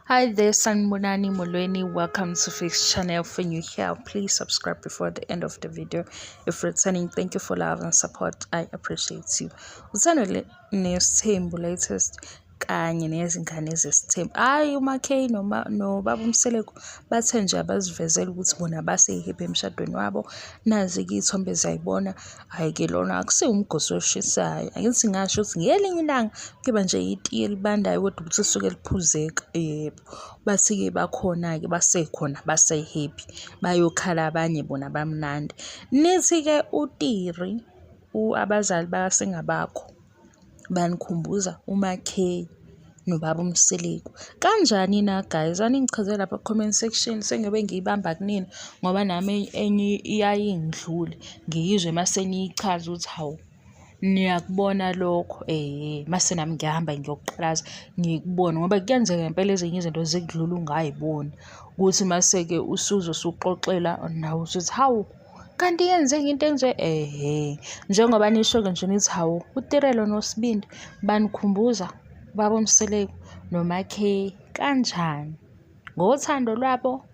Hi there, Sanibonani Molweni. Welcome to Fix Channel. For new here, please subscribe before the end of the video. If returning, thank you for love and support. I appreciate you. Uthando Nesithembu latest kanye nezingane zesithembu. Hhayi uMaKay nobaba uMseleku bathe nje abazivezele ukuthi bona base-happy emshadweni wabo. Nazi-ke iy'thombe ziyayibona. Hhayi-ke lona akusiwo umgosi oshisayo. Angithi ngingasho ukuthi ngelinye ilanga kuyoba nje itiye elibandayo kodwa ukuthi lisuke liphuzeka. Yebo. Bathi-ke bakhona-ke basekhona base-happy. Bayokhala abanye bona bamnandi. Nithi-ke uTiri abazali bakaSingabakho banikhumbuza uMaKay nobaba uMseleku. Kanjani na guys? Aningichazele lapha ku-comment section sengiyobe ngiyibamba kunina ngoba nami enye iyaye ingidlule ngiyizwe mase niyichaza ukuthi hawu niyakubona lokho mase nami ngiyahamba ngiyoqalaza ngikubone ngoba kuyenzeka ngempela ezinye izinto zikudlula ungay'boni ukuthi mase-ke usuze usuxoxela nawe usuthi hawu kanti yenzeka into enje ehhe njengoba nisho-ke nje nithi hawu uTirelo noSibindi banikhumbuza ubaba uMseleku noMaKay kanjani ngothando lwabo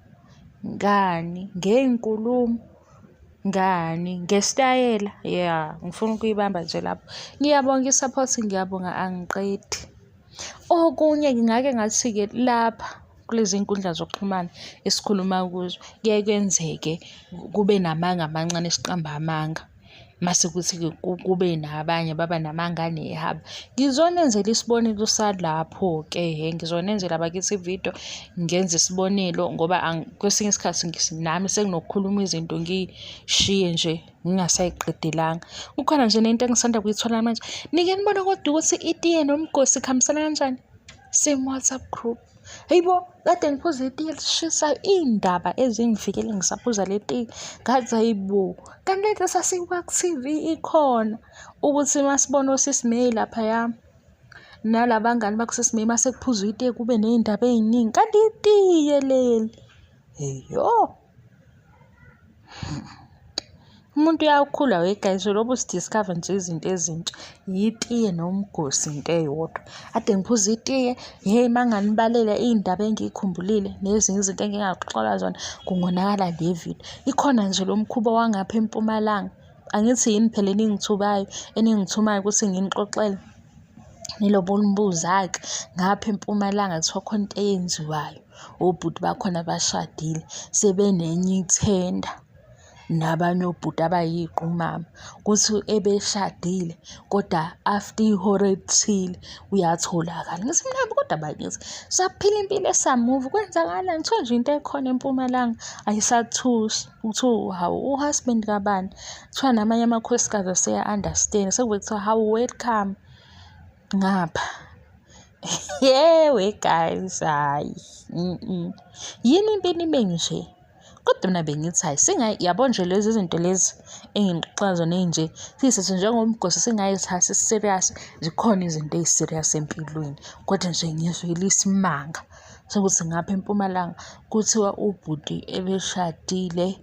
ngani ngey'nkulumo ngani ngesitayela ya ngifuna ukuyibamba nje lapho. Ngiyabonga i-support ngiyabonga angiqedi. Okunye ngingake ngathi-ke lapha kulezi nkundla zokuxhumana esikhuluma kuzo kuyaye kwenzeke kube namanga amancane siqambe amanga. Mase kuthi-ke kube nabanye baba namanga anehaba. Ngizonenzela isibonelo salapho-ke hhe, ngizonenzela bakithi ividiyo ngenze isibonelo ngoba kwesinye isikhathi nami senginokukhuluma izinto ngiy'shiye nje ngingasayiqedelanga. Kukhona nje nento engisanda kuyithola manje. Nike nibone kodwa ukuthi itiye nomgosi kuhambisana kanjani? Same WhatsApp group. Hhayi bo, kade ngiphuza itiye elishisayo, iy'ndaba ezingifikele ngisaphuza le tiye. Ngathi hhayi bo, kanti lento sasiyibuka ku-T_V ikhona ukuthi uma sibona osisi May laphaya nalabangani bakho May mase kuphuzwa itiye kube ney'ndaba ey'ningi, kanti itiye leli. Eyo. Umuntu uyakhula we guys ulobe usi-discover nje izinto ezintsha. Yitiye nomgosi into eyodwa. Kade ngiphuza itiye, hheyi uma nganibalela iy'ndaba engiy'khumbulile nezinye izinto engingaxoxela zona kungonakala le video. Ikhona nje lo mkhuba wangapha eMpumalanga. Angithi yini phela eningithukayo, eningithumayo ukuthi nginixoxele. Nilobe nibuza-ke ngapha eMpumalanga kuthiwa khona into eyenziwayo. Obhuti bakhona bashadile sebenenye ithenda nabanye obhuti abayiqumama. Kuthi ebeshadile kodwa after ihora elithile uyatholakala. Ngithi mina kodwa bakithi saphila impilo esamuva kwenzakalani? Kuthiwa nje into ekhona eMpumalanga ayisathusi. Kuthiwa hawu u-husband kabani? Kuthiwa namanye amakhosikazi aseya-understand-a sekuvele kuthiwa hawu welcome ngapha. Yewe guys, hhayi yini impilo ibe nje? Kodwa mina bengithi hhayi singayi yabo nje lezi zinto lezi engixoxa zona ey'nje siy'thathe njengomgosi singay'thathi serious. Zikhona izinto ey'serious empilweni kodwa nje ngizwile isimanga sokuthi ngapha eMpumalanga kuthiwa ubhuti ebeshadile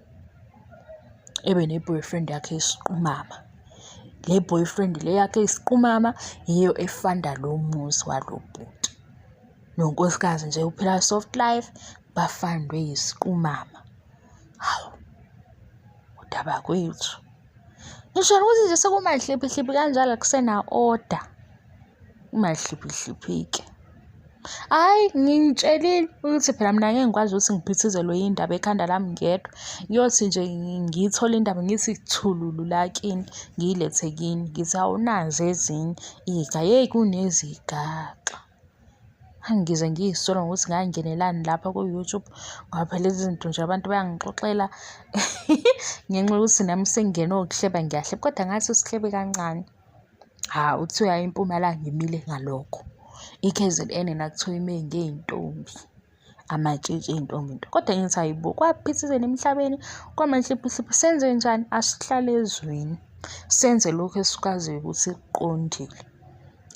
ebe ne-boyfriend yakhe eyisiqumama. Le boyfriend le yakhe eyisiqumama yiyo efanda lo muzi walo bhuti. Nonkosikazi nje uphila soft life bafandwe yisiqumama. Hawu, udaba kwethu. Ngisho nokuthi nje sekumahliphihliphi kanjalo akusena order. Umahliphihliphi-ke. Hhayi, nginitshelile ukuthi phela mina ngeke ngikwazi ukuthi ngiphithizelwe yindaba ekhanda lami ngedwa. Ngiyothi nje ngiyithole indaba ngithi thululu la kini, ngiyilethe kini. Ngithi hawu nazi ezinye iy'gaxa, hheyi kunezigaxa. Ngize ngiy'sole ngokuthi ngangingenelani lapha ku-YouTube ngoba phela lezi zinto nje abantu bayangixoxela ngenxa yokuthi nami sengingenwe ukuhleba ngiyahleba, kodwa ngathi sihlebe kancane. Hawu kuthiwa hhayi iMpumalanga imile ngalokho. I-K_Z_N yona kuthiwa ime ngey'ntombi, amatshitshi ey'ntombi nto. Kodwa ngithi hhayi bo, kwaphithizela emhlabeni kwamanhliphihliphi senzenjani? Asihlale ezweni, senze lokhu esikwaziyo ukuthi kuqondile.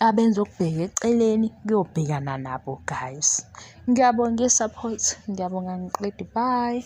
Abenza okubheka eceleni kuyobhekana nabo guys. Ngiyabonga i-support, ngiyabonga angiqedi, bye.